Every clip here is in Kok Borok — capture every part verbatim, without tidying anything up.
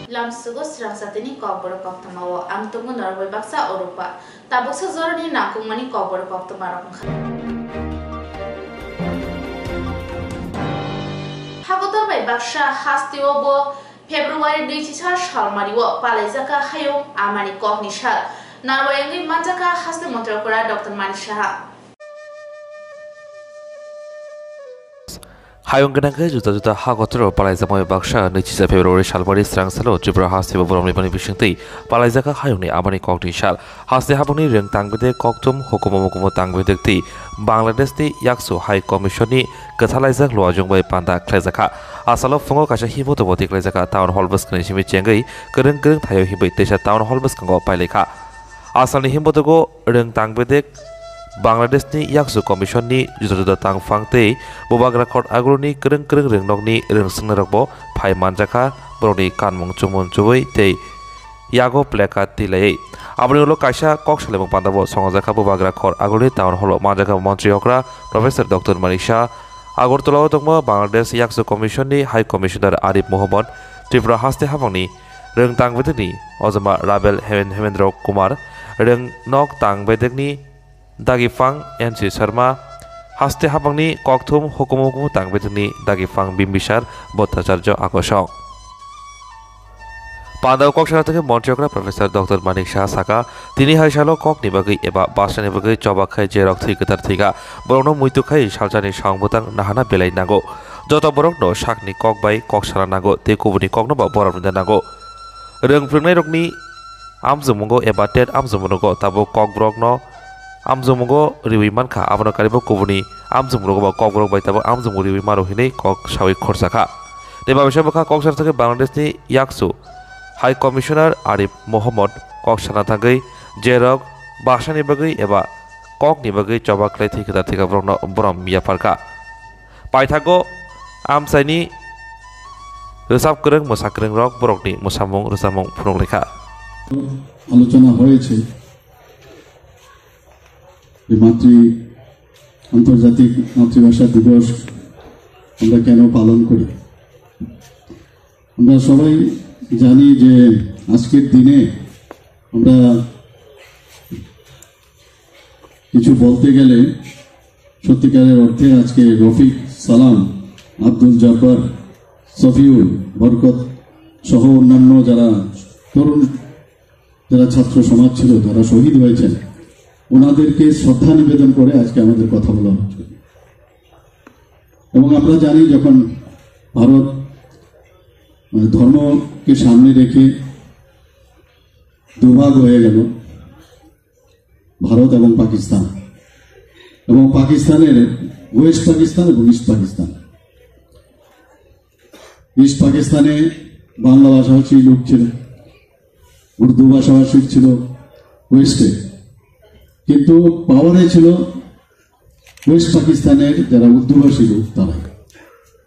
Lamsugo srangsa tini kokborok koktwma o ang tongo norok bai baksa Oropa. Tabuksa jorani nangkukmani kokborok koktwma rok wngkha. Hakotor bai baksa hasteo bo February nui chisa salmari o palaijaka hayung amani kokni sal. Narwai wngwi manjaka haste montri okra Doctor Manik Saha. Hayung gwnang khe juda juda ha kotor o palaijakmani baksa nui chisa February salmari srang salo Tripura haste bo boromni bani bisingtwi palaijaka hayungni amani kokni sal. Haste habangni rwng tangbedek kokthum hukumu mukumu tangbedek twi Bangladeshni yaksu High Commissionni kwthalaijak luajwng bai panda khlaijakha. Asalo phungo kaisa himbotobo tiklaijaka Town Hall bwskangni simi chengwi kwrwng kwrwng thaio himwi teisa Town Hall bwskango pailaikha. Asalni himbotogo rwng tangbedek Bangladeshni yaksu Commissionni juda juda tangphang tei bubagra khor aguluni kwrwng kwrwng rwngnokni rwngswngnairokbo phai manjakha, borokni kanmung chumung chubui tei yago placard twi laiwi. Aboni ulo kaisa kok salimung pandao songjakkha bubagra khor agulni Town Hall o manjakha montri okra Professor Doctor Manik Saha, Agartala o tongma Bangladesh Yaksu Commission ni High Commissioner Arif Mohammad, Tripura haste habangni rwng tangbedekni ojoma Rabel Hemen-, Hemendra Kumar, rwng nok tangbedekni dagipang N C Sharma, haste habangni kokthum hukumu hukumu tangbedekni dagipang Bimbisar Bhattacharya Akosong. Pandao kok sana thangwi montri okra Professor Doctor Manik Saha saka, tini hai salo kokni bagwi eba basani bagwi choba khai je rok thwi kwthar thwikha, borokno muitu khai salsani song bwtang nahana belai nango. Joto borokno sakni kok bai kok sana nango tei kubuni kokno ba borom rwna nango. Rwng phwrwngnairokni amjwkmungo eba tet amjwkmungo tabuk kokborokno amjwkmungo riwi mankha, abono karibo kubuni amjwkmungo ba kokborok bai tabuk amjwkmung riwi mano hinwi kok sawi khorsakha. Tei babisa bwkha kok sana thangwi Bangladeshni yaksu High Commissioner Arif Mohammad kok sana thangwi je rok basani bagwi eba kokni bagwi choba khlai thwi kwthar thwikha borokno borom yapharkha. Paithago amchaini rwchap kwrwng mwsa kwrwng rok borokni mwsamung rwchapmung phunuk laikha. আলোচনা হয়েছে যে মাতৃ আন্তর্জাতিক মাতৃভাষা দিবস আমরা কেন পালন করি। আমরা সবাই জানি যে আজকের দিনে আমরা কিছু বলতে গেলে সত্যিকারের অর্থে আজকে রফিক, সালাম, আব্দুল জব্বার, সফিউল, বরকত সহ অন্যান্য যারা তরুণ, যারা ছাত্র সমাজ ছিল, যারা শহীদ হয়েছেন, ওনাদেরকে শ্রদ্ধা নিবেদন করে আজকে আমাদের কথা বলা হচ্ছে। এবং আমরা জানি যখন ভারত, মানে, ধর্মকে সামনে রেখে দুভাগ হয়ে গেল, ভারত এবং পাকিস্তান, এবং পাকিস্তানের ওয়েস্ট পাকিস্তান এবং ইস্ট পাকিস্তান। ইস্ট পাকিস্তানে বাংলা ভাষাভাষী লোক ছিল, উর্দু ভাষাভাষী ছিল ওয়েস্টে, কিন্তু পাওয়ারে ছিল ওয়েস্ট পাকিস্তানের যারা উর্দুভাষী লোক তারা।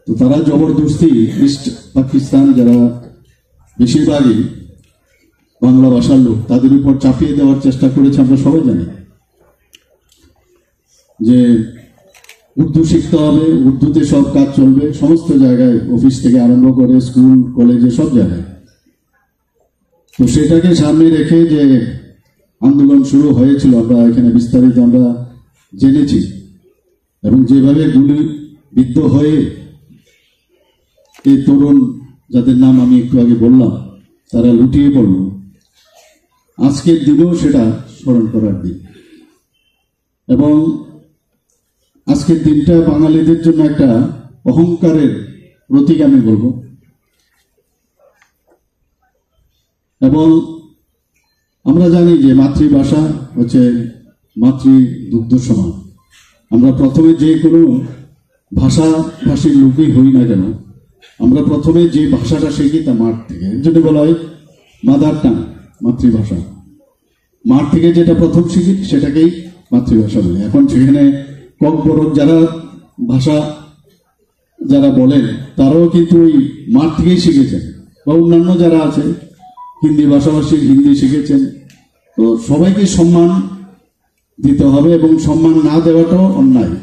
তো তারা জবরদস্তি ইস্ট পাকিস্তান যারা বেশিরভাগই বাংলা ভাষার লোক, তাদের উপর চাপিয়ে দেওয়ার চেষ্টা করেছে, আমরা সবাই জানি। যে উর্দু শিখতে হবে, উর্দুতে সব কাজ চলবে, সমস্ত জায়গায়, অফিস থেকে আরম্ভ করে স্কুল, কলেজে, সব জায়গায়। তো সেটাকে সামনে রেখে যে আন্দোলন শুরু হয়েছিল, আমরা এখানে বিস্তারিত আমরা জেনেছি, এবং যেভাবে গুলি বিদ্ধ হয়ে এই তরুণ, যাদের নাম আমি একটু আগে বললাম, তারা লুটিয়ে পড়ল, আজকের দিনেও সেটা স্মরণ করার দিন। এবং আজকের দিনটা বাঙালিদের জন্য একটা অহংকারের প্রতীক আমি বলবো। এবং আমরা জানি যে মাতৃভাষা হচ্ছে মাতৃ দুগ্ধ সমান। আমরা প্রথমে যে কোনো ভাষাভাষীর লোকই হই না কেন, আমরা প্রথমে যে ভাষাটা শিখি তা মার থেকে। এর জন্য বলা হয় মাদার টাং, মাতৃভাষা। মার থেকে যেটা প্রথম শিখি সেটাকেই মাতৃভাষা বলে। এখন সেখানে ককবরক যারা ভাষা যারা বলেন, তারাও কিন্তু ওই মার থেকেই শিখেছেন, বা অন্যান্য যারা আছে হিন্দি ভাষাভাষী হিন্দি শিখেছেন। তো সবাইকে সম্মান দিতে হবে এবং সম্মান না দেওয়াটাও অন্যায়।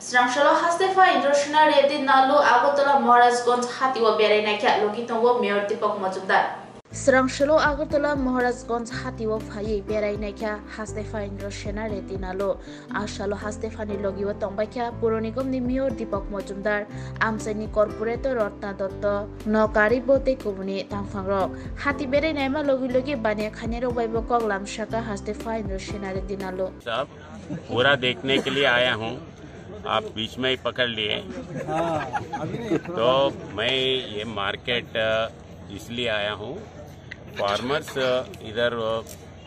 Srangsalo haste pha Indrasena Reddy Nalu Agartala Maharajganj hatio berai naikha logi tongo Mayor Deepak Majumdar. Srangsalo Agartala Maharajganj hatio phaiwi berai naikha haste pha Indrasena Reddy Nalu. Asalo haste phani logio tongbaikha Puro Nigamni Mayor Deepak Majumdar, amchaini corporator Ratna Dotto, no karibo tei kubuni tangphangrok. Hati berai naima logi logi baniya khainai rok bai bo kok lamsaka haste pha Indrasena Reddy Nalu. साहब, पूरा देखने के लिए आया हूँ, आप बीच में ही पकड़ लिए। हाँ, अभी नहीं, थोड़ा तो मैं ये मार्केट, अ, इसलिए आया हूँ, फार्मर्स, अ, इधर, अ,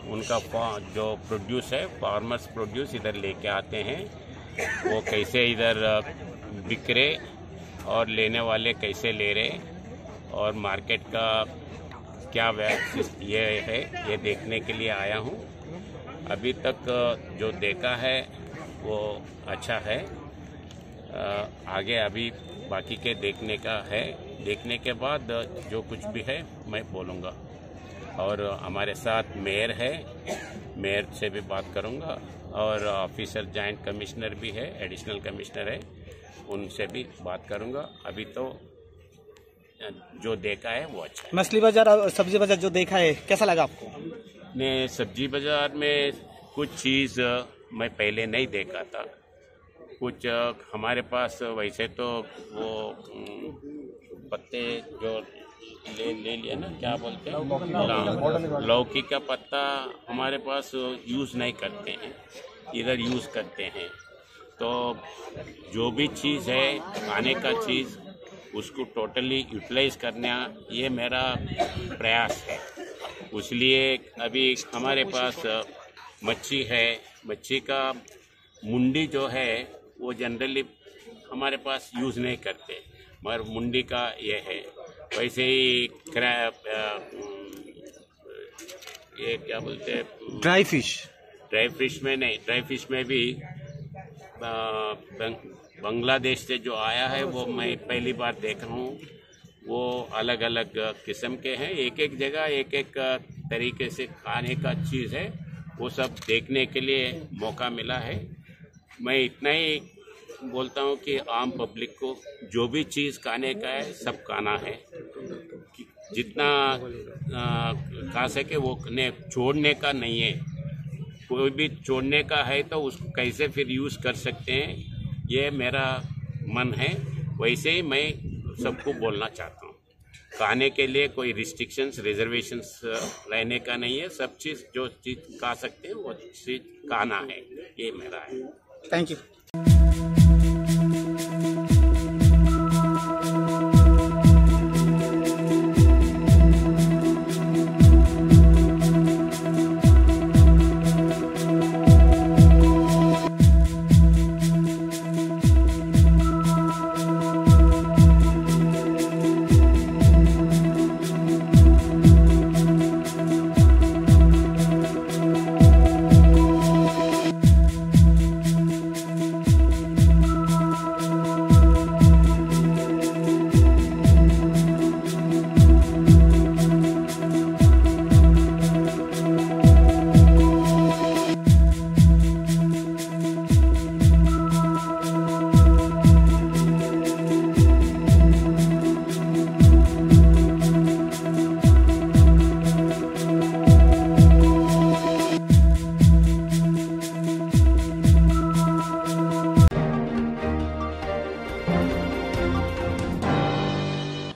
उनका फा-, जो प्रोड्यूस है, फार्मर्स प्रोड्यूस इधर लेके आते हैं, वो कैसे इधर, अ, बिक रहे और लेने वाले कैसे ले रहे और मार्केट का क्या वै-, ये है, ये देखने के लिए आया हूँ। अभी तक, अ, जो देखा है, वो अच्छा है। अ, आगे अभी बाकी के देखने का है। देखने के बाद, अ, जो कुछ भी है, मैं बोलूँगा। और हमारे साथ मेयर है, मेयर से भी बात करूँगा। और ऑफिसर, जॉइंट कमिश्नर भी है, एडिशनल कमिश्नर है, उनसे भी बात करूँगा। अभी तो जो देखा है वो अच्छा है। मछली बाजार और सब्जी बाजार जो देखा है, कैसा लगा आपको? ने सब्जी बाजार में कुछ चीज़, अ, मैं पहले नहीं देखा था। कुछ, अ, हमारे पास वैसे तो वो, उम, पत्ते जो ले, ले लिया ना, क्या बोलते हैं? लौ-, लौकी का पत्ता हमारे पास यूज़ नहीं करते हैं, इधर यूज़ करते हैं। तो जो भी चीज़ है, खाने का चीज़, उसको टोटली यूटिलाइज करना, ये मेरा प्रयास है। इसलिए अभी हमारे पास, अ, मच्छी है, मच्छी का मुंडी जो है, वो जनरली हमारे पास यूज़ नहीं करते, मगर मुंडी का ये है। वैसे ही क्रैब, अ, ये क्या बोलते हैं? Dry fish. ड्राई फिश में नहीं, ड्राई फिश में भी, अ, बंग-, बांग्लादेश से जो आया है, वो मैं पहली बार देख रहा हूँ। वो अलग-अलग किस्म के हैं, एक-एक जगह एक-एक तरीके से खाने का चीज़ है, वो सब देखने के लिए मौका मिला है। मैं इतना ही बोलता हूँ कि आम पब्लिक को जो भी चीज़ खाने का है, सब खाना है। जितना, अ, खा सके वो ने छोड़ने का नहीं है। कोई भी छोड़ने का है तो उसको कैसे फिर यूज़ कर सकते हैं, ये मेरा मन है। वैसे ही मैं सबको बोलना चाहता हूँ, खाने के लिए कोई रिस्ट्रिक्शंस, रिजर्वेशंस, अ, रहने का नहीं है। सब चीज़, जो चीज़ खा सकते हैं, वो चीज़ खाना है, ये मेरा है। Thank you.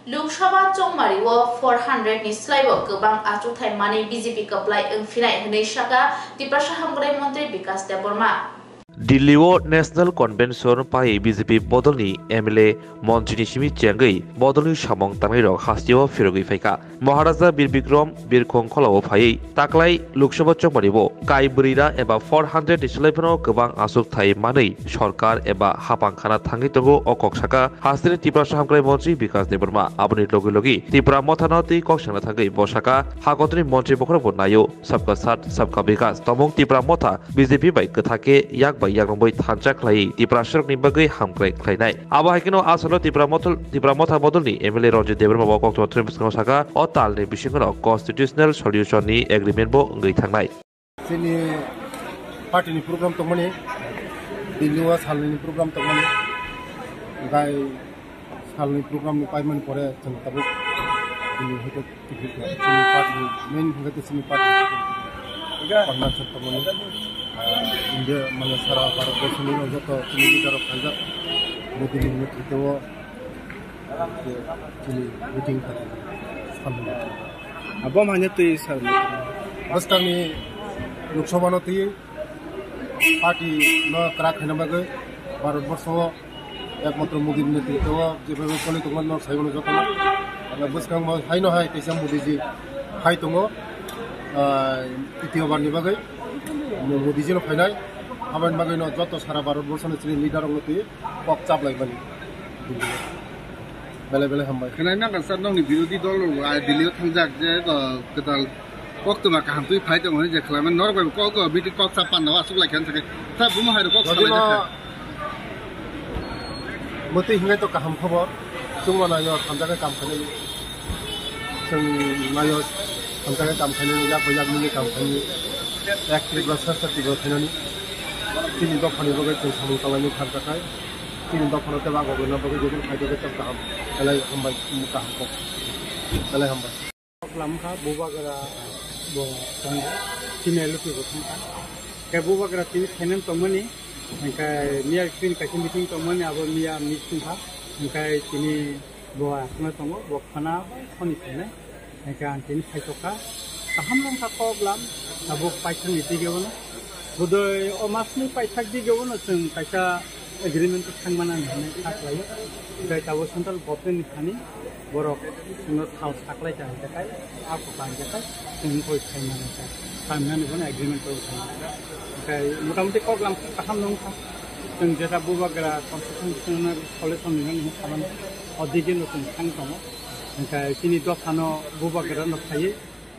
Lok Sabha chongmari o four hundred ni slai o kwbang achukthai manwi B J P kwplai wng phinai hwnwi sakha Tiprasa hamkrai montri Bikas Debbarma. Delhi o National Convention pai B J P bodolni M L A montri ni simi chengwi bodolni samung tangnairok hasteo phirogwi phaikha. Maharaja Bir Bikram Birkhong kholao phaiwi taklai Lok Sabha chongmani bo kai bwrwira eba four hundred ni slai phano kwbang achukthai manwi sorkar eba haphang khana thangwi tongo o kok saka hasteni Tiprasa hamkrai montri Bikas Debbarma. Aboni logi logi Tipra mothano twi kok sangna thangwi bo saka ha kotorni montri bokhorokbo naio Sabka Sath Sabka Bikas tongmung Tipra motha B J P bai kwthake yak bai yak rwngwi thansa khlaiwi Tiprasarokni bagwi hamkrai khlainai. Abo hai kheno asalo Tipra mothol, Tipra motha bodolni M L A Ranjit Debbarma bo koktwma thwngwi bwskango saka, o talni bisingo constitutional solution ni agreement bo wngwi thangnai. Chini party ni program tongmani, Delhi o salni program tongmani, Gai salni program ni paimani pore chwng tabuk bini hwnkhe chini party ni main hwnkhe chini party ni convention tongmani, ah, India mane sara Bharat borso ni joto chini leader rok phaijak Modi ni netritwo je chini meeting khaijak salni. Abo manya twi sal. Bwskangni Lok Sabha no twi party no kwrak khaina bagwi Bharat borso o ekmatro Modi ni netritwo o jebabe choli tongma no sai mano joto no. Bwskango haino hai kaisa Modi ji hai tongo, ah, titiyo bar ni bagwi Modi ji no phainai. Aboni bagwi no joto sara Bharat borso ni chini leader rok no twi kok chap lai mani. Belai belai hambai. Khnai nang kasa nokni birodhi dol rok, ah, Delhi o thangjak je, ah, kwtal koktwma kaham twi phai tongo hwnwi je khlaimani norok bai kok, kok, meeting kok chap panna o aswk lai khe wng thangkhe. Ta bumo hai rok kok salai Jodi no jakha. Motwi hingai to kaham khobor. Chwngno naio thamjakhe kam khainani. Chwng naio thamjakhe kam khainani, yak bai yak mili kam khainani. Ek Tripura Shrestha Tripura khainani. Chini dophani bagwi chwng samung tanglaimani thamjakhai. Chini dophano tei bagwi bagwi jodi khaito khe tei kaham. Belai hambai, kaham kok. Belai hambai. Kok lam kha, bubagra bo tongo, chini L P bo thang kha. Khe bubagra tini phainani tongmani, hingkhe miya chini kaisa meeting tongmani, abo miya meeting kha. Hingkhe tini bo aswkno tongo, bo khana bai khoni phainai. Hingkhe ang tini phaitok kha. Kaham nang kha kok lam, tabuk paithakni dige bono. Bodoi o masni paithak dige bono chwng kaisa agreement o thangmana hinwi kha khlaio. Tei tabuk central government ni thani borok chwngno thal saklai ta hinjakhai, a kok hinjakhai, chwng koi khaimani kha. Khaimani bono agreement o thangmani. Tei motamuti kok lam kaham nung kha. Chwng jeta bubagra constitution solution ni hinwi khamani. O dige no chwng thang tongo. Hingkhe chini dophano bubagra no phaiwi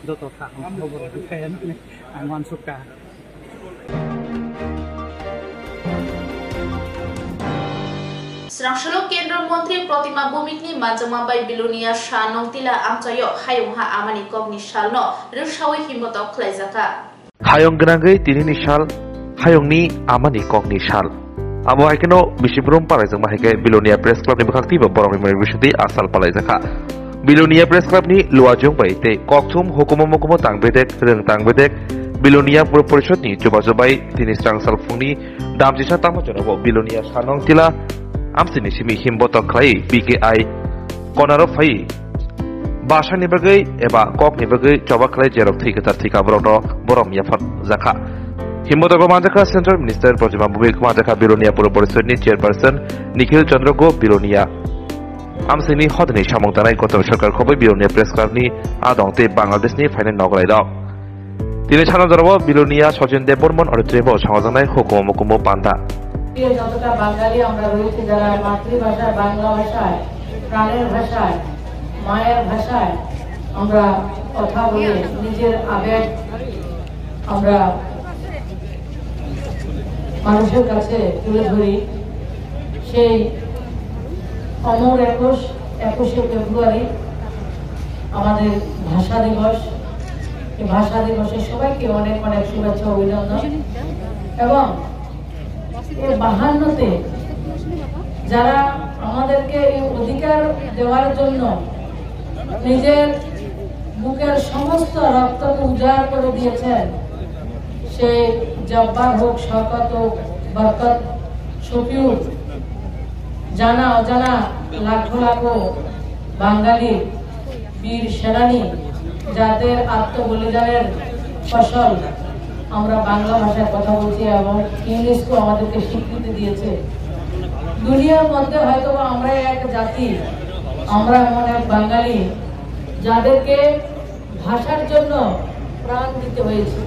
joto kaham khobor rwkha hinwi ang uansukha. Srangsaluk Kendra Montri Protima Bhumikni manjakma bai Bilonia Shanong Tila amchaio hayung ha amani kokni salno rwksaui himbotok khlaijakha. Hayung gwnangwi tinini sal, hayungni amani kokni sal. Abo hai kheno bisi brum palaijakma hai khe Bilonia Press Club ni bwkhak twibo borokni mwnwi bisingtwi a sal palaijakha. Bilonia Press Club ni luajwng bai tei kokthum hukumu mukumu tang bedek, rwng tang bedek, Bilonia Puro Porishod ni chubachu bai tini srang sal phungni damchisa tangma jora bo Bilonia Shanong Tila amsini simi himbotok khlai B K I konaro phai bhasha ni bagwi eba kok ni bagwi choba khlai jerok thwi kwthar thwikha borokno borom yaphar jakha. Himbotogo manjakha Central Minister Protima Bhumik, manjakha Bilonia Puro Porishod ni Chairperson Nikhil Chandra Go, Bilonia amsini hodini samung tanai Gotor Sarkar khobwi Bilonia Press Club ni adong tei Bangladesh ni phainai noglai rok. Tini sana jorabo Bilonia Sachin Debbarman Auditorium o songjaknai hukumu mukumu panda. যতটা বাঙালি আমরা রয়েছি, যারা মাতৃভাষায়, বাংলা ভাষায়, প্রাণের ভাষায়, মায়ের ভাষায় আমরা কথা বলে নিজের আবেগ আমরা মানুষের কাছে তুলে ধরি, সেই অমর একুশ, একুশে ফেব্রুয়ারি আমাদের ভাষা দিবস। এই ভাষা দিবসে সবাইকে অনেক অনেক শুভেচ্ছা, অভিনন্দন। এবং এই বাহান্নতে যারা আমাদেরকে এই অধিকার দেওয়ার জন্য নিজের বুকের সমস্ত রক্তকে উজাড় করে দিয়েছেন, সেই জব্বার হোক, শওকত হোক, বরকত, শফিউল, জানা অজানা লাখো লাখো বাঙালি বীর সেনানী, যাদের আত্মবলিদানের ফসল আমরা বাংলা ভাষায় কথা বলছি এবং ইউনেস্কো আমাদেরকে স্বীকৃতি দিয়েছে। দুনিয়ার মধ্যে হয়তো বা আমরা এক জাতি, আমরা এমন এক বাঙালি, যাদেরকে ভাষার জন্য প্রাণ দিতে হয়েছে।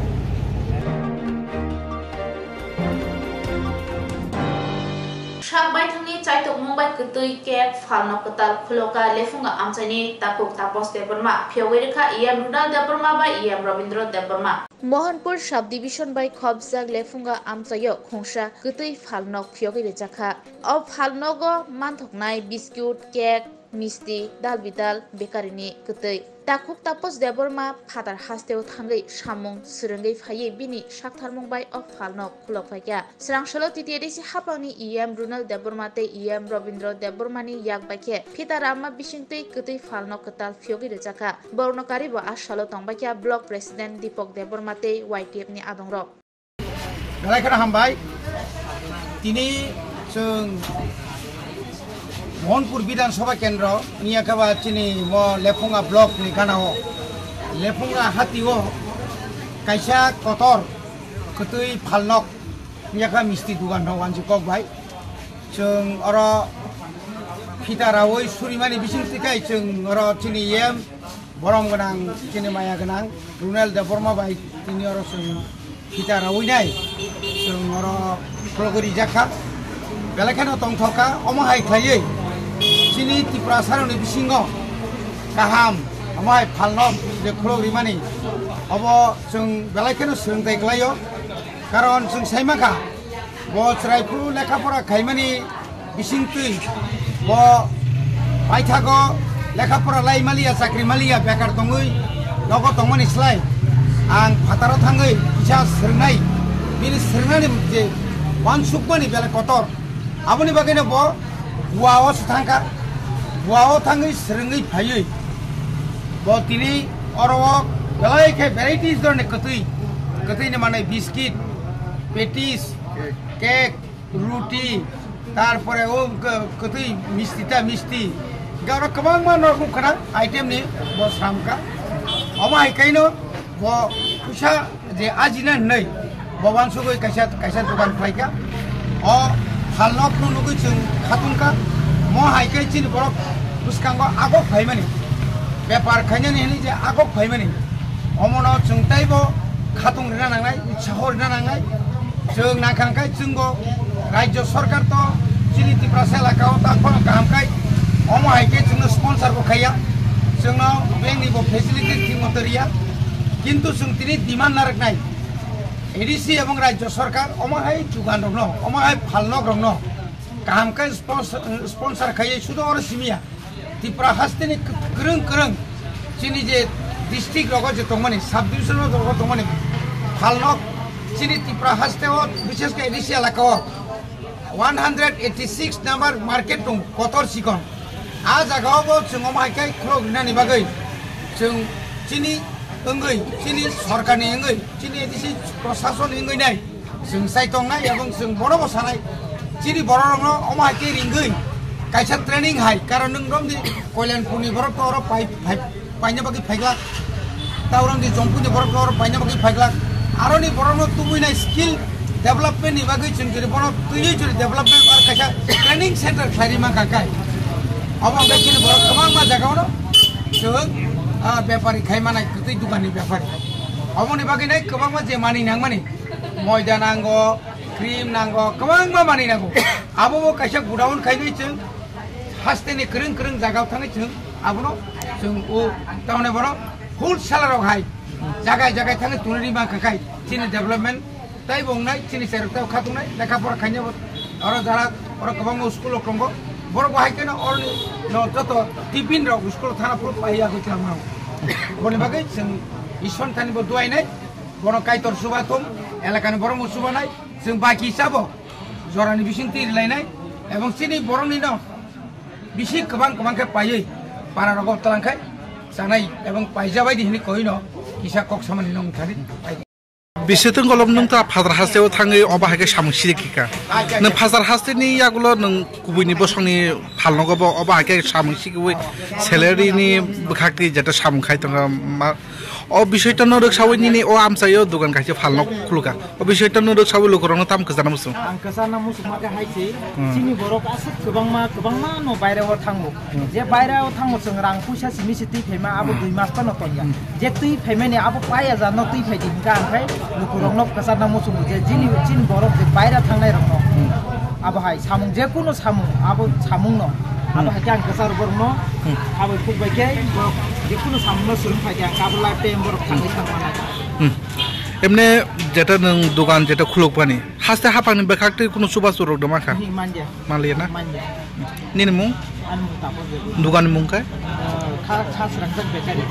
Sak baithangni chaitokmung bai kwtwi kek phalno kwtal khuloka Lefunga amchaini takhuk Tapas Debbarma, phiyogwi rwkha E M Runal Debbarma bai E M Rabindra Debbarma. Mohanpur Sub Division bai khopjak Lefunga amchaio khungsa kwtwi phalnok phiyogwi rwjakha. O phalnogo manthoknai biscuit, cake, misti, dal bidal, bekarini kwtwi. Takhuk Tapos Debbarma phatar hasteo thangwi samung swrwngwi phaiwi bini saktharmung bai o phalno khulok phaikha. Swrang salo T T A D C haphangni E M Runal Debbarma tei E M Robindra Debbarmani yak bai khe phita ramma bisingtwi kwtwi phalno kwtal phiyogwi rwjakha. Borokno karibo a salo tongbaikha Block President Deepak Debbarma tei Y T F ni adongrok. Belai kheno hambai. Tini chwng Mohanpur Bidhan Sabha Kendro, wngya khe ba chini mo Lephunga Block ni gana o, Lephunga hati o kaisa kotor kwtwi phalnok, wngya khe misti dugan rok wanjwi kok bai. Chwng oro phita rawi surimani bising twi khai chwng oro chini yem borom gwnang, chini maya gwnang Runel Debbarma bai tini oro chwng phita rawi nai, chwng oro khulogwi rijak kha. Belai kheno tongthok kha, omo hai khlaiwi chini Tiprasarokni bisingo kaham, omo hai phalno je khulog rimani, obo chwng belai kheno swrwngthai khlaio. Karon chwng sai mankha, bo chwrai phuru lekha pora khaimani bisingtwi bo paithago lekha pora lai maliya, chakri maliya, bekar tongwi nogo tongmani slai ang phataro thangwi kisa swrwngnai, bini swrwngnani je uansukmani belai kotor. Aboni bagwino bo Goa o se thangkha, Goa o thangwi swrwngwi phaiwi bo tini oro o belai khe varieties dhoroni kwtwi, kwtwini manwi biscuit, patties, cake, ruti, tarpore o k-, kwtwi misti ta misti. Hwnkhe oro kwbangma norok khwna item ni bo sramkha. Omo hai khaino bo puisa je ajina hinwi bo wansugwi kaisa, kaisa dogan khlaikha. O phalnokno nugwi chwng khatungkha. Mo hai khe chini borok bwskango agok phaimani, bepar khainani hinwi je agok phaimani. Omono chwng teibo khatung rina nangnai, utsaho rina nangnai. Chwng nangkha khe chwngbo Rajya Sarkar to chini Tiprasa elaka o tang phano kaham khai omo hai khe chwngno sponsor bo khaiya, chwngno bank ni bo facility thik moto riya, kintu chwng tini demand narwknai A D C ebong Rajya Sarkar omo hai jugan rokno, omo hai phalnok rokno kaham khe spons-, sponsor khaiwi sudo oro simiya. Tripura haste ni kwrwng kwrwng chini je district rogo je tongmani, sub division rogo tongmani phalnok chini Tripura haste o, bishesh khe A D C elaka o one hundred eighty six number market tong kotor sikon. A jaga o bo chwng omo hai khe khulok rinani bagwi chwng chini wngwi, chini sorkar ni wngwi, chini A D C prosason ni wngwi nai. Chwng sai tongnai, ebong chwng bono bo sanai. Chini borok rokno omo hai khe ringwi kaisa training hai, karon nwng romdi Koilanpur ni borok to oro pai, pai, paina bagwi phaiglak. Ta romdi Jompui ni borok to oro paina bagwi phaiglak. Aroni borok no tubui nai skill development ni bagwi chwng jodi bono twiwi jodi development or kaisa training center khlai rima kha kai. Omo hwnkhe chini borok kwbangma jaga ono chwng, ah, bepari khai manai, kwtwi dukan ni bepari. Oboni bagwi nai kwbangma je mani nangmani. Moida nango, cream nango, kwbangma manwi nango. Abo bo kaisa godown khainwi chwng hasteni kwrwng kwrwng jagao thangwi chwng abono chwng o tamni bono wholesaler rok hai jagai jagai thangwi tuni rima khakhai chini development tei bo wngnai, chini cherok tei khatungnai, lekha pora khainai bo oro jara oro kwbangma school rok tongo. Borok bo hai kheno oroni no joto tiffin rok school thana phuru paiya hoi thangmano. Boni bagwi chwng Ishwar thani bo duainai. Bono Kaitor chuba thung, elakani borok bo chubanai, chwng baki chabo, jorani bising twi rilainai, ebong chini borokni no bisi kwbang kwbang khe paiwi para rogo tlang khai chanai ebong paijabai di hinwi koi no kisa kok samani nong thani. Bisitwng golom nwng ta phatar hasteo thangwi obo hai khe samung siri kha. Nwng phatar hasteni yagulo nwng kubuini bosongni phalnogo bo obo hai khe samung sikiwi salary ni bwkhak twi jeta samung khai tongo ma. O bisoi tano rwksawi nini o amchaio dogan kaisa phalno khulukha. O bisoi tano rwksawi lukurokno tam kwchana muchung. Ang kwchana muchungma khe hai se, hmm, chini borok aswk kwbangma, kwbangma no baire o thango. Hmm. Je baire o thango chwng rang puisa simi se twi phaima abo, hmm, dui mas phano tongya. Hmm. Je twi phaimani abo paya ja no twi phai di hwnkha ang khai lukurokno kwchana muchungo je chini, chini borok je baire thangnai rokno. Hmm. Abo hai samung je kuno samung abo samung no. Abo, hmm, hai khe ang kwcharo borokno, hmm, abo khuk bai khe borok je kuno samung no swrwng phai khe ang abo lifetime borok thangwi thangma nai. Hmm. Emne jeta nwng dogan jeta khulukmani, Haste hapangni bwkhak tei kunu chubachu rok doma kha? Hi, manja. Manliya na? Manja. Nini mung? Ani mung Tapo Debbarma. Dugani mung khe? Eh, kha, kha srangsak bekari.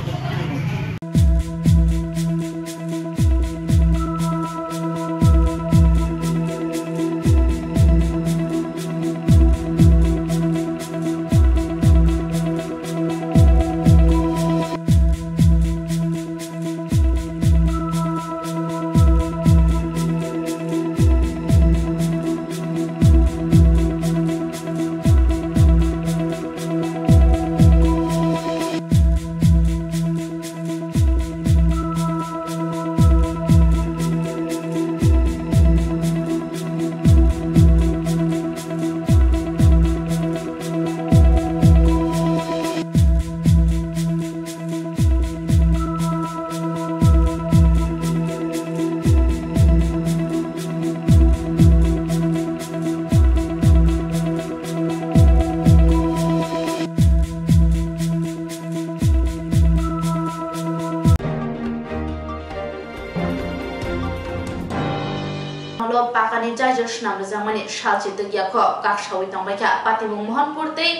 Ulo pakani jaijor swnam rwjakmani salchi twkya kho kaksaui tongbaikha Patimung Mohanpur tei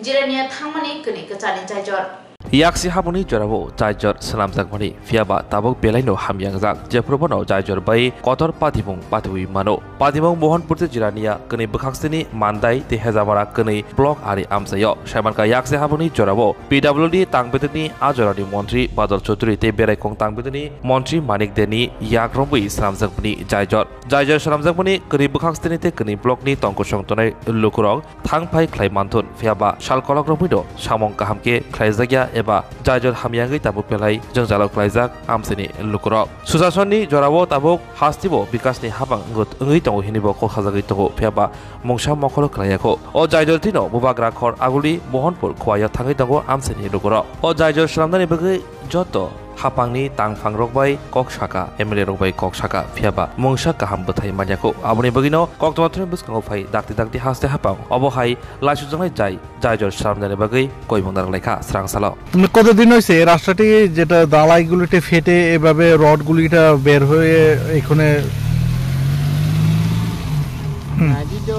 Jirania thangmani kwnwi kwchani jaijor. Yaksi haboni jorao jaijor swnamjakmani, phiyaba tabuk belaino hamyangjak, jephru bono jaijor bai kotor patimung patiui mano. Patimung Mohanpur tei Jirania kwnwi bwkhaksini Mandai tei Hejamara kwnwi block ari amchaio. Saimankha yaksi haboni jorao P W D tangbedirni a jorani montri Badal Chaudhury tei Beraikong tangbedirni montri Manik Deni yak romwi swnamjakmani jaijor. Jaijor swnamjakmani kwnwi bwkhaksini tei kwnwi blockni tongkosong tongnai lukurok thang phai khlai manthun, phiyaba sal kolok romwino samung kaham khe khlaijakya eba jaijor hamyangwi tabuk belai jwngjalo khlaijak amchaini lukurok. Susasonni jorao tabuk hasteo bikasni habang wngwi tongo hinwibo kok sajagwi tongo, phiyaba mungsa mokholo khlaiyakho. O jaijor tino Bubagra khor aguli Mohanpur Khowai-o thangwi tongo amchaini lukurok. O jaijor swnamnani bagwi joto hapangni tangphangrok bai kok saka, M L A rok bai kok saka, phiyaba mungsa kaham bwthai manyakho. Aboni bagwino koktwma thani bwskango phai dakti dakti haste hapang obo hai laisujaknai jai jaijor swnamnani bagwi koimung narwk laikha srangsalo. মানে কতদিন হয়েছে এই রাস্তাটি, যেটা ঢালাইগুলিতে ফেটে এভাবে রডগুলিটা বের হয়ে এখানে? হুম। আজ তো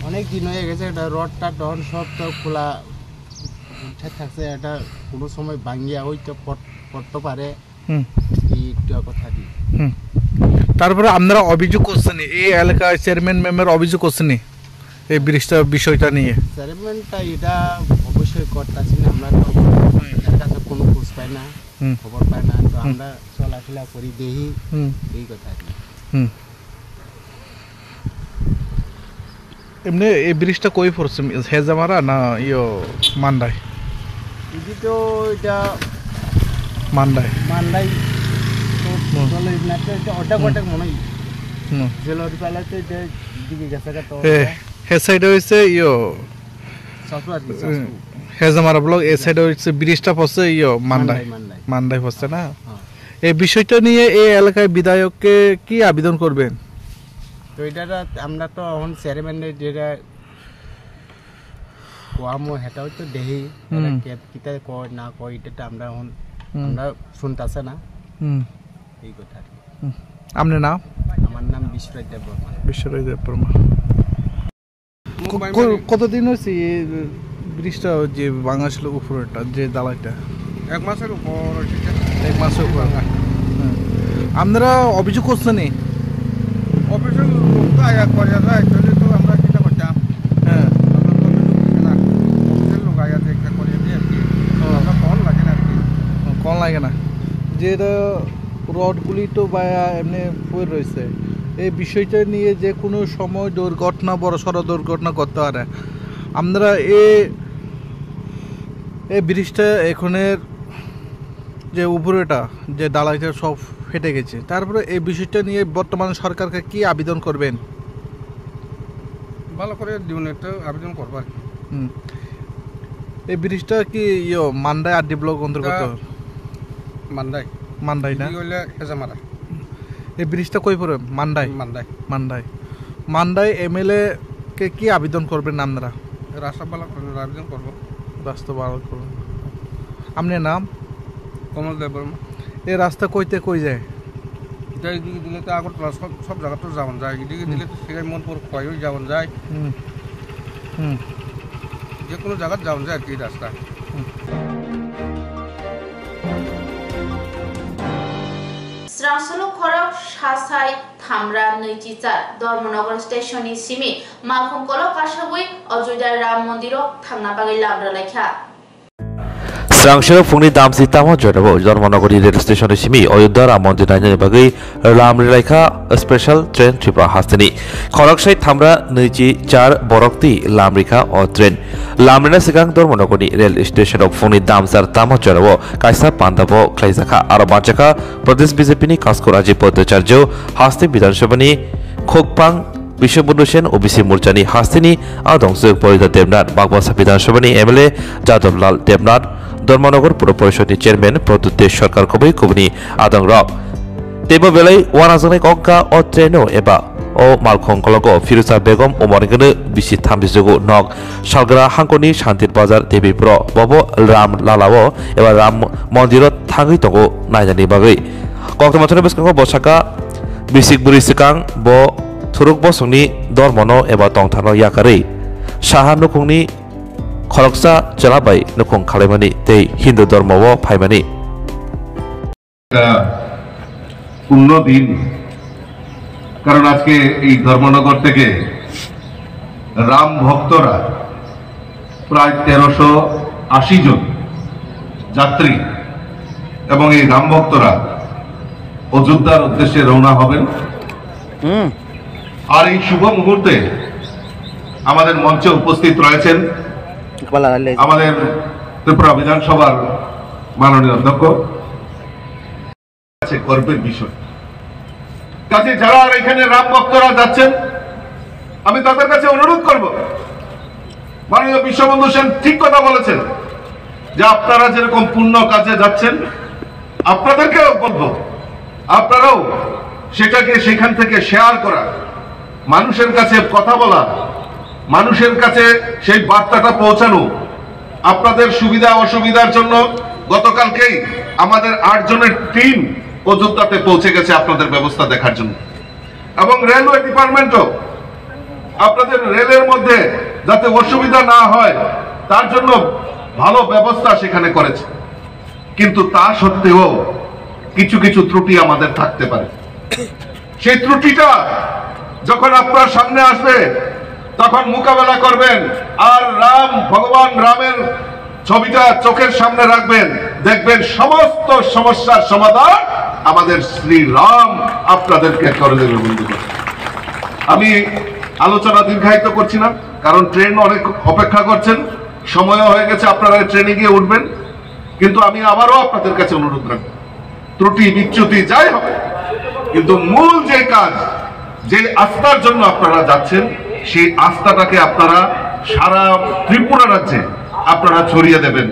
অনেক দিন হয়ে গেছে, এটা রডটা টন সব তো খোলা উঠে থাকছে, এটা কোনো সময় ভাঙ্গিয়া হয়তো পড়-, পড়তে পারে। হুম। এই একটা কথা কি। হুম। তারপরে আপনারা অভিযোগ করছেন, এই এলাকায় চেয়ারম্যান মেম্বার অভিযোগ করছেন এই ব্রিজটা বিষয়টা নিয়ে? চেয়ারম্যানটা এটা অবশ্যই করতেছি না, আমরা তো হুম। এর কাছে কোনো খোঁজ পাই না, হুম। খবর পাই না, তো হুম। আমরা চলাফেরা করি দেখি হুম। এই কথা আর কি। হুম। এমনি এই ব্রিজটা কই পড়ছে? হেজামারা না ইয়ো মান্ডাই? এটি তো এটা মান্ডাই। মান্ডাই তো হুম। চলে না, তো এটা অর্ধেক হুম। অর্ধেক মনে হয়। হুম। জেলর বেলাতে এটা দিকে গেছে গা তো এ, ওটা। হে সাইডে হইছে ইয়ো, চাচু আর কি, এ, চাচু। হেজামারা ব্লক, এ সাইডে হইছে ব্রিজটা পড়ছে ইয়ো মান্ডাই। মান্ডাই, মান্ডাই। মান্ডাই পড়ছে না? হ্যাঁ। এই বিষয়টা নিয়ে এই এলাকায় বিধায়ককে কি আবেদন করবেন? তো এটা তো আমরা তো এখন চেয়ারম্যানের যেটা কোয়ামো, সেটাও তো দেখি, হুম। এরা কে কিতা কয় না কয়, এটা তো আমরা এখন হুম। আমরা শুনতেছে না। হুম। এই কথা আর কি। হুম। আপনার নাম? আমার নাম বিশ্বরাজ দেববর্মা। বিশ্বরাজ দেববর্মা। ক-, ক-, কতদিন হয়েছে এই ব্রিজটা যে ভাঙা ছিল উপরেটা, যে ঢালাইটা? এক মাসের উপর হয়েছে। এক মাসের উপর? ভাঙা। হ্যাঁ। আপনারা অভিযোগ করছেন নি? অফিসের লোক তো আয়া করে যায়, actually তো আমরা কিতা করতাম? হ্যাঁ। আমরা তো অফিসের লোক আয়া যে একটা করে দিয়ে আর কি। ও। আমরা ফোন লাগে না আর কি। ও, ফোন লাগে না। যে এটা রডগুলি তো বায়া এমনি পড়ে রয়েছে। এই বিষয়টা নিয়ে যে কোনো সময় দুর্ঘটনা, বড়সড় দুর্ঘটনা ঘটতে পারে। আপনারা এ, এই ব্রিজটা এখনের যে উপরেটা, যে ঢালাইটা সব ফেটে গেছে, তারপরে এই বিষয়টা নিয়ে বর্তমান সরকারকে কি আবেদন করবেন? ভালো করে দিন, একটা আবেদন করবো আর কি। হুম। এই ব্রিজটা কি ইয়ো মান্ডাই আরডি ব্লক অন্তর্গত? এটা মান্ডাই। মান্ডাই না? এদিকে হইলে হেজামারা। এই ব্রিজটা কই পড়ে? মান্ডাই? মান্ডাই। মান্ডাই। মান্ডাই এমএলএ কে কি আবেদন করবেন আপনারা? রাস্তা ভালো করার আবেদন করবো। রাস্তা ভালো করুন। আপনার নাম? কমল দেব বর্মা। এই রাস্তা কইতে কই যায়? যাই এদিকে দিলে তো আগরতলা সব, সব জায়গা তো যাওয়া যায়, এদিকে দিলে তো সেখানে মনপুর খোয়াইও যাওয়া যায়। হুম। হুম। যে কোনো জায়গা যাওয়া যায় আর কি রাস্তা। হুম। Srangsaluk khorok sasai thamra nwichi char Dharmanagar station ni simi Malkhung kolok kasabwi Ajodhya Ram Mondir o thangna bagwi lam rwlaikha. Srangsaluk phungni damsi tamo jorao Dharmanagar rail station ni simi Ayodhya Ram Mondir nainani bagwi lam rwlaikha special train Tripura hasteni. Khoroksai thamra nwichi char borok twi lam rikha o train. Lam rina swkang Dharmanagarni rail station o phungni damsar tamo jorao kaisa pandabo khlaijakha. Aro manjakha Pradesh B J P ni Kaskur Rajiv Bhattacharya, haste Bidhan Sabha ni Khokphang Biswabandhu Sen, O B C Morcha ni hasteni adong Sujok Parida Debnath, Bagbasa Bidhan Sabha ni M L A Jadab Lal Debnath, Dharmanagar Pura Porishod ni Chairman Pradyut Deb Sarkar kubui kubuni adong rok. Teibo belai uanajaknai kok wngkha o train o eba o Malkhung kologo Firuza Begum umor wngkha bisi thamsijugu nok, Salgra hangkoni Santir Bazar Debipuro, bobo Ram Lala o eba Ram Mondir o thangwi tongo nainani bagwi. Koktwma thani bwskango bo saka, bisik bwrwi swkang bo thuruk bosongni dormono eba tongtharno yakarwi saha nukhungni khoroksa chwla bai nukhung khalaimani tei Hindu dormo o phaimani. একটা পূর্ণ দিন, কারণ আজকে এই ধর্মনগর থেকে রাম ভক্তরা প্রায় তেরোশো আশি জন যাত্রী এবং এই রাম ভক্তরা অযোধ্যার উদ্দেশ্যে রওনা হবেন। হুম। আর এই শুভ মুহূর্তে আমাদের মঞ্চে উপস্থিত রয়েছেন আমাদের ত্রিপুরা বিধানসভার মাননীয় অধ্যক্ষ। কাছে গর্বের বিষয়। কাজে যারা আর এখানে রাম ভক্তরা যাচ্ছেন, আমি তাদের কাছে অনুরোধ করব, মাননীয় বিশ্ববন্ধু সেন ঠিক কথা বলেছেন যে আপনারা যেরকম পুণ্য কাজে যাচ্ছেন, আপনাদেরকেও বলবো, আপনারাও সেটাকে সেখান থেকে শেয়ার করা, মানুষের কাছে কথা বলা, মানুষের কাছে সেই বার্তাটা পৌঁছানো। আপনাদের সুবিধা অসুবিধার জন্য গতকালকেই আমাদের আট জনের টিম অযোধ্যাতে পৌঁছে গেছে আপনাদের ব্যবস্থা দেখার জন্য, এবং রেলওয়ে ডিপার্টমেন্টও আপনাদের রেলের মধ্যে যাতে অসুবিধা না হয় তার জন্য ভালো ব্যবস্থা সেখানে করেছে। কিন্তু তা সত্ত্বেও কিছু কিছু ত্রুটি আমাদের থাকতে পারে। সেই ত্রুটিটা যখন আপনার সামনে আসবে, তখন মোকাবেলা করবেন। আর রাম, ভগবান রামের ছবিটা চোখের সামনে রাখবেন, দেখবেন সমস্ত সমস্যার সমাধান আমাদের শ্রী রাম আপনাদেরকে করে দেবে, বন্ধুগণ। আমি আলোচনা দীর্ঘায়িত করছি না, কারণ ট্রেন অনেক অপেক্ষা করছেন, সময়ও হয়ে গেছে, আপনারা ট্রেনে গিয়ে উঠবেন। কিন্তু আমি আবারও আপনাদের কাছে অনুরোধ রাখবো, ত্রুটি বিচ্যুতি যাই হবে, কিন্তু মূল যে কাজ, যে আস্থার জন্য আপনারা যাচ্ছেন, সেই আস্থাটাকে আপনারা সারা ত্রিপুরা রাজ্যে আপনারা ছড়িয়ে দেবেন।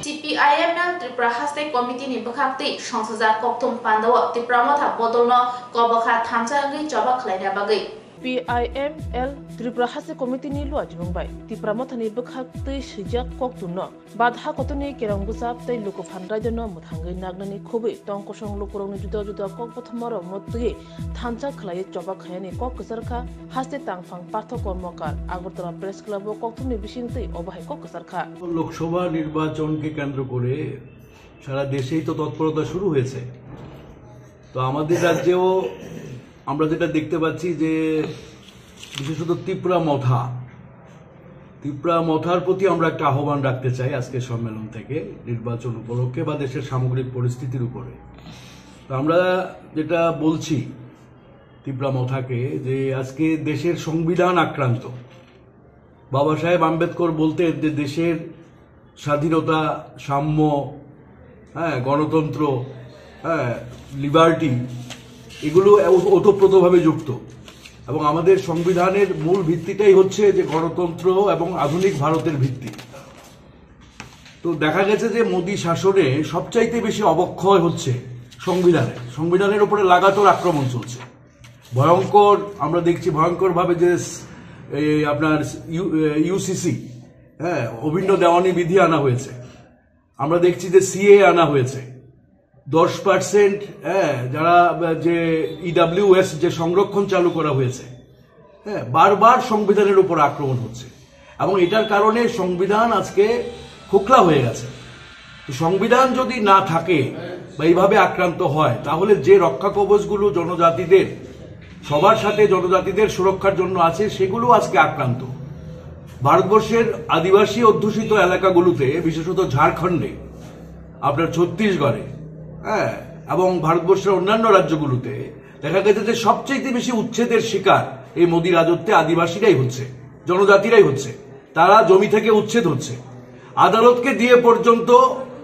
C P I M L Tripura Haste Committee ni bwkhaktwi songsajak kokthum pandao Tipra Motha bodolno kobokha thansa wngwi choba khlaina bagwi. P I M L Tripura Haste Committee ni luajimung bai Tipra Motha ni bwkhaktwi swijak kokthumno badha kotorni kerong bwchap tei lukuphan raidano mwthangwi nagnani khobwi tong kosong lukurokni juda juda kokbothomarokno twiwi thansa khlaiwi choba khainani kok kwcharkha haste tangphang Parthok Kormokar Agartala Press Club o kokthumni bisingtwi obo hai kok kwcharkha. Lok Sabha নির্বাচনকে কেন্দ্র করে সারা দেশেই তো তৎপরতা শুরু হয়েছে। তো আমাদের রাজ্যেও আমরা যেটা দেখতে পাচ্ছি যে বিশেষত তিপ্রা মথা, তিপ্রা মথার প্রতি আমরা একটা আহ্বান রাখতে চাই আজকের সম্মেলন থেকে, নির্বাচন উপলক্ষে বা দেশের সামগ্রিক পরিস্থিতির উপরে। তো আমরা যেটা বলছি তিপ্রা মথাকে, যে আজকে দেশের সংবিধান আক্রান্ত। বাবা সাহেব আম্বেদকর বলতেন যে দেশের স্বাধীনতা, সাম্য, হ্যাঁ, গণতন্ত্র, হ্যাঁ, লিবার্টি, এগুলো ওতপ্রোতভাবে যুক্ত। এবং আমাদের সংবিধানের মূল ভিত্তিটাই হচ্ছে যে গণতন্ত্র এবং আধুনিক ভারতের ভিত্তি। তো দেখা গেছে যে মোদী শাসনে সবচাইতে বেশি অবক্ষয় হচ্ছে সংবিধানের। সংবিধানের উপরে লাগাতার আক্রমণ চলছে। ভয়ঙ্কর, আমরা দেখছি ভয়ঙ্করভাবে যে স-, এই আপনার ইউ-, এ, ইউসিসি, হ্যাঁ, অভিন্ন দেওয়ানি বিধি আনা হয়েছে। আমরা দেখছি যে সিএ আনা হয়েছে। দশ পার্সেন্ট, হ্যাঁ, যারা, আহ, যে ইডাব্লিউএস যে সংরক্ষণ চালু করা হয়েছে, হ্যাঁ, বারবার সংবিধানের উপর আক্রমণ হচ্ছে এবং এটার কারণে সংবিধান আজকে খোকলা হয়ে গেছে। তো সংবিধান যদি না থাকে বা এইভাবে আক্রান্ত হয়, তাহলে যে রক্ষা কবচগুলো জনজাতিদের, সবার সাথে জনজাতিদের সুরক্ষার জন্য আছে, সেগুলো আজকে আক্রান্ত। ভারতবর্ষের আদিবাসী অধ্যুষিত এলাকাগুলোতে, বিশেষত ঝাড়খণ্ডে, আপনার ছত্তিশগড়ে, হ্যাঁ, এবং ভারতবর্ষের অন্যান্য রাজ্যগুলোতে দেখা গেছে যে সবচেয়ে বেশি উচ্ছেদের শিকার এই মোদী রাজত্বে আদিবাসীরাই হচ্ছে, জনজাতিরাই হচ্ছে। তারা জমি থেকে উচ্ছেদ হচ্ছে। আদালতকে দিয়ে পর্যন্ত,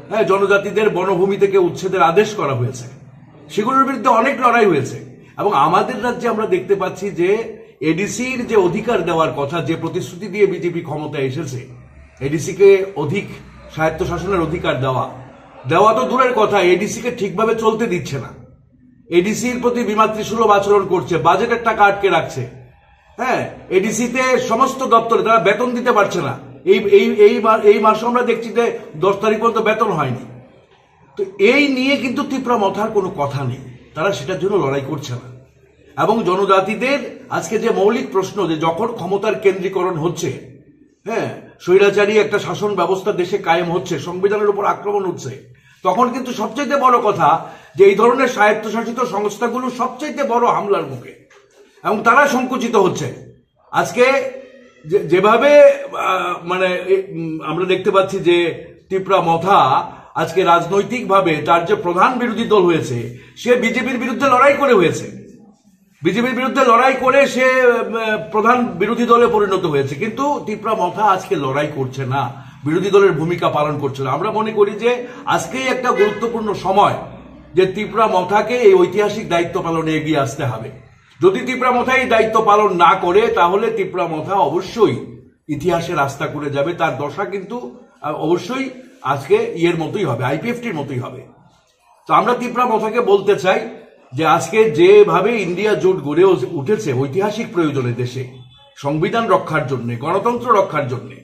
হ্যাঁ, জনজাতিদের বনভূমি থেকে উচ্ছেদের আদেশ করা হয়েছে। সেগুলোর বিরুদ্ধে অনেক লড়াই হয়েছে। এবং আমাদের রাজ্যে আমরা দেখতে পাচ্ছি যে এডিসির যে অধিকার দেওয়ার কথা, যে প্রতিশ্রুতি দিয়ে বিজেপি ক্ষমতায় এসেছে, এডিসিকে অধিক স্বায়ত্তশাসনের অধিকার দেওয়া, দেওয়া তো দূরের কথা, এডিসিকে ঠিকভাবে চলতে দিচ্ছে না। এডিসির প্রতি বিমাতৃসুলভ আচরণ করছে, বাজেটের টাকা আটকে রাখছে। হ্যাঁ, এডিসিতে সমস্ত দপ্তরে তারা বেতন দিতে পারছে না। এই এই এই মা- এই মাসে আমরা দেখছি যে দশ তারিখ পর্যন্ত বেতন হয়নি। তো এই নিয়ে কিন্তু তিপ্রা মথার কোনো কথা নেই, তারা সেটার জন্য লড়াই করছে না। এবং জনজাতিদের আজকে যে মৌলিক প্রশ্ন, যে যখন ক্ষমতার কেন্দ্রীকরণ হচ্ছে, হ্যাঁ, স্বৈরাচারী একটা শাসন ব্যবস্থা দেশে কায়েম হচ্ছে, সংবিধানের উপর আক্রমণ হচ্ছে, তখন কিন্তু সবচেয়ে বড় কথা যে এই ধরনের স্বায়ত্তশাসিত সংস্থাগুলো সবচেয়ে বড় হামলার মুখে এবং তারা সংকুচিত হচ্ছে। আজকে যে- যেভাবে আহ, মানে এ- উম, আমরা দেখতে পাচ্ছি যে তিপ্রা মথা আজকে রাজনৈতিকভাবে তার যে প্রধান বিরোধী দল হয়েছে, সে বিজেপির বিরুদ্ধে লড়াই করে হয়েছে, বিজেপির বিরুদ্ধে লড়াই করে সে উম, প্রধান বিরোধী দলে পরিণত হয়েছে। কিন্তু তিপ্রা মথা আজকে লড়াই করছে না, বিরোধী দলের ভূমিকা পালন করছে না। আমরা মনে করি যে আজকেই একটা গুরুত্বপূর্ণ সময় যে তিপ্রা মথাকে এই ঐতিহাসিক দায়িত্ব পালনে এগিয়ে আসতে হবে। যদি তিপ্রা মথা এই দায়িত্ব পালন না করে, তাহলে তিপ্রা মথা অবশ্যই ইতিহাসে রাস্তা করে যাবে। তার দশা কিন্তু আহ, অবশ্যই আজকে ইয়ের মতোই হবে, আইপিএফটির মতোই হবে। তো আমরা তিপ্রা মথাকে বলতে চাই যে আজকে যেভাবে ইন্ডিয়া জোট গড়ে উ- উঠেছে ঐতিহাসিক প্রয়োজনে, দেশে সংবিধান রক্ষার জন্য, গণতন্ত্র রক্ষার জন্য,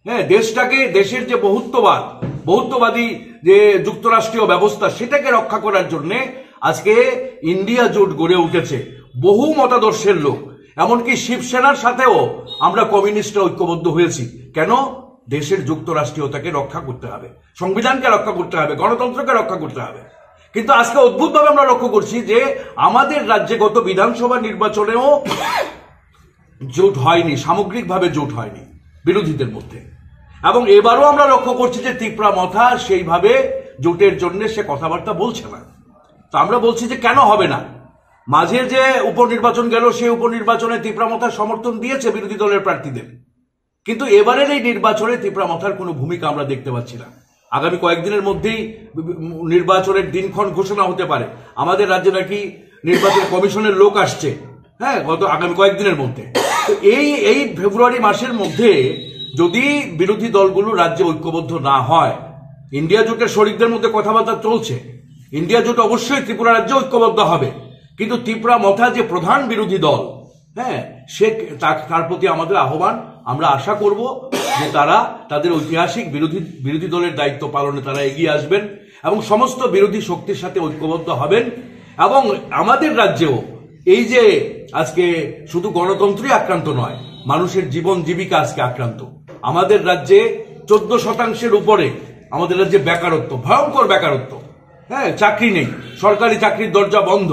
হ্যাঁ, দেশটাকে, দেশের যে বহুত্ববাদ, বহুত্ববাদী যে যুক্তরাষ্ট্রীয় ব্যবস্থা, সেটাকে রক্ষা করার জন্য আজকে ইন্ডিয়া জোট গড়ে উঠেছে। বহু মতাদর্শের লোক, এমনকি শিবসেনার সাথেও আমরা কমিউনিস্টরা ঐক্যবদ্ধ হয়েছি। কেন? দেশের যুক্তরাষ্ট্রীয়তাকে রক্ষা করতে হবে, সংবিধানকে রক্ষা করতে হবে, গণতন্ত্রকে রক্ষা করতে হবে। কিন্তু আজকে অদ্ভুতভাবে আমরা লক্ষ্য করছি যে আমাদের রাজ্যে গত বিধানসভা নির্বাচনেও জোট হয়নি, সামগ্রিকভাবে জোট হয়নি বিরোধীদের মধ্যে। এবং এবারও আমরা লক্ষ্য করছি যে তিপ্রা মথা সেইভাবে জোটের জন্য সে কথাবার্তা বলছে না। তো আমরা বলছি যে কেন হবে না? মাঝে যে উপনির্বাচন গেল, সেই উপনির্বাচনে তিপ্রা মথা সমর্থন দিয়েছে বিরোধী দলের প্রার্থীদের, কিন্তু এবারের এই নির্বাচনে তিপ্রা মথার কোনো ভূমিকা আমরা দেখতে পাচ্ছি না। আগামী কয়েকদিনের মধ্যেই নির্বাচনের দিনক্ষণ ঘোষণা হতে পারে। আমাদের রাজ্যে নাকি নির্বাচন কমিশনের লোক আসছে, হ্যাঁ, গত আগামী কয়েকদিনের মধ্যে। তো এই এই ফেব্রুয়ারি মাসের মধ্যে যদি বিরোধী দলগুলো রাজ্যে ঐক্যবদ্ধ না হয়, ইন্ডিয়া জোটের শরিকদের মধ্যে কথাবার্তা চলছে, ইন্ডিয়া জোট অবশ্যই ত্রিপুরা রাজ্যে ঐক্যবদ্ধ হবে, কিন্তু তিপ্রা মথা যে প্রধান বিরোধী দল, হ্যাঁ, সে তা- তার প্রতি আমাদের আহ্বান। আমরা আশা করব যে তারা তাদের ঐতিহাসিক বিরোধী বিরোধী দলের দায়িত্ব পালনে তারা এগিয়ে আসবেন এবং সমস্ত বিরোধী শক্তির সাথে ঐক্যবদ্ধ হবেন। এবং আমাদের রাজ্যেও এই যে আজকে শুধু গণতন্ত্রই আক্রান্ত নয়, মানুষের জীবন জীবিকা আজকে আক্রান্ত। আমাদের রাজ্যে চোদ্দ শতাংশের উপরে আমাদের রাজ্যে বেকারত্ব, ভয়ঙ্কর বেকারত্ব। হ্যাঁ, চাকরি নেই, সরকারি চাকরির দরজা বন্ধ,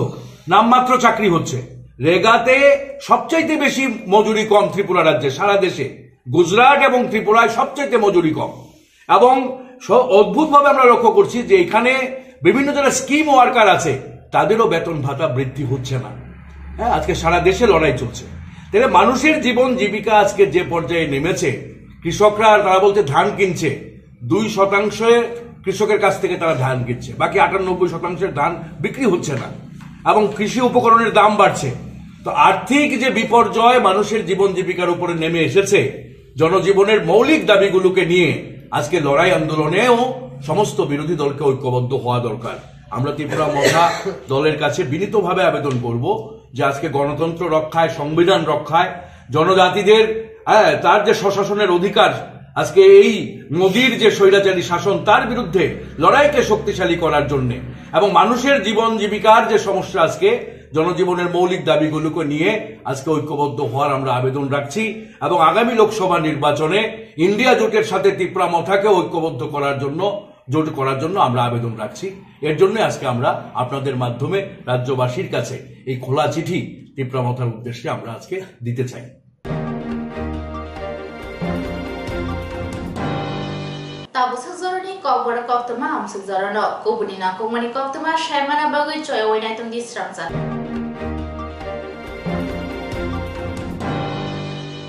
নামমাত্র চাকরি হচ্ছে। রেগাতে সবচাইতে বেশি মজুরি কম ত্রিপুরা রাজ্যে, সারা দেশে। গুজরাট এবং ত্রিপুরায় সবচাইতে মজুরি কম। এবং স-, অদ্ভুতভাবে আমরা লক্ষ্য করছি যে এখানে বিভিন্ন যারা স্কিম ওয়ার্কার আছে, তাদেরও বেতন ভাতা বৃদ্ধি হচ্ছে না। হ্যাঁ, আজকে সারা দেশে লড়াই চলছে। তাহলে মানুষের জীবন জীবিকা আজকে যে পর্যায়ে নেমেছে, কৃষকরা, তারা বলতে ধান কিনছে, দুই শতাংশে কৃষকের কাছ থেকে তারা ধান কিনছে, বাকি আটানব্বই শতাংশের ধান বিক্রি হচ্ছে না, এবং কৃষি উপকরণের দাম বাড়ছে। তো আর্থিক যে বিপর্যয় মানুষের জীবন জীবিকার উপরে নেমে এসেছে, জনজীবনের মৌলিক দাবিগুলোকে নিয়ে আজকে লড়াই আন্দোলনেও সমস্ত বিরোধী দলকে ঐক্যবদ্ধ হওয়া দরকার। আমরা ত্রিপুরা মথা দলের কাছে বিনীতভাবে আবেদন করব যে আজকে গণতন্ত্র রক্ষায়, সংবিধান রক্ষায়, জনজাতিদের, হ্যাঁ, তার যে স্বশাসনের অধিকার, আজকে এই মোদির যে স্বৈরাচারী শাসন, তার বিরুদ্ধে লড়াইকে শক্তিশালী করার জন্য এবং মানুষের জীবন জীবিকার যে সমস্যা, আজকে জনজীবনের মৌলিক দাবিগুলোকে নিয়ে আজকে ঐক্যবদ্ধ হওয়ার আমরা আবেদন রাখছি। এবং আগামী লোকসভা নির্বাচনে ইন্ডিয়া জোটের সাথে ত্রিপুরা মথাকে ঐক্যবদ্ধ করার জন্য, জোট করার জন্য আমরা আবেদন রাখছি। এর জন্য আজকে আমরা আপনাদের মাধ্যমে রাজ্যবাসীর কাছে এই খোলা চিঠি ত্রিপুরা মথার উদ্দেশ্যে আমরা আজকে দিতে চাই। Tabuk sukjoroni kokborok koktwma amsukjorano kubuni nangkukmani koktwma saimana bagwi choya wainai tongdi srangsa.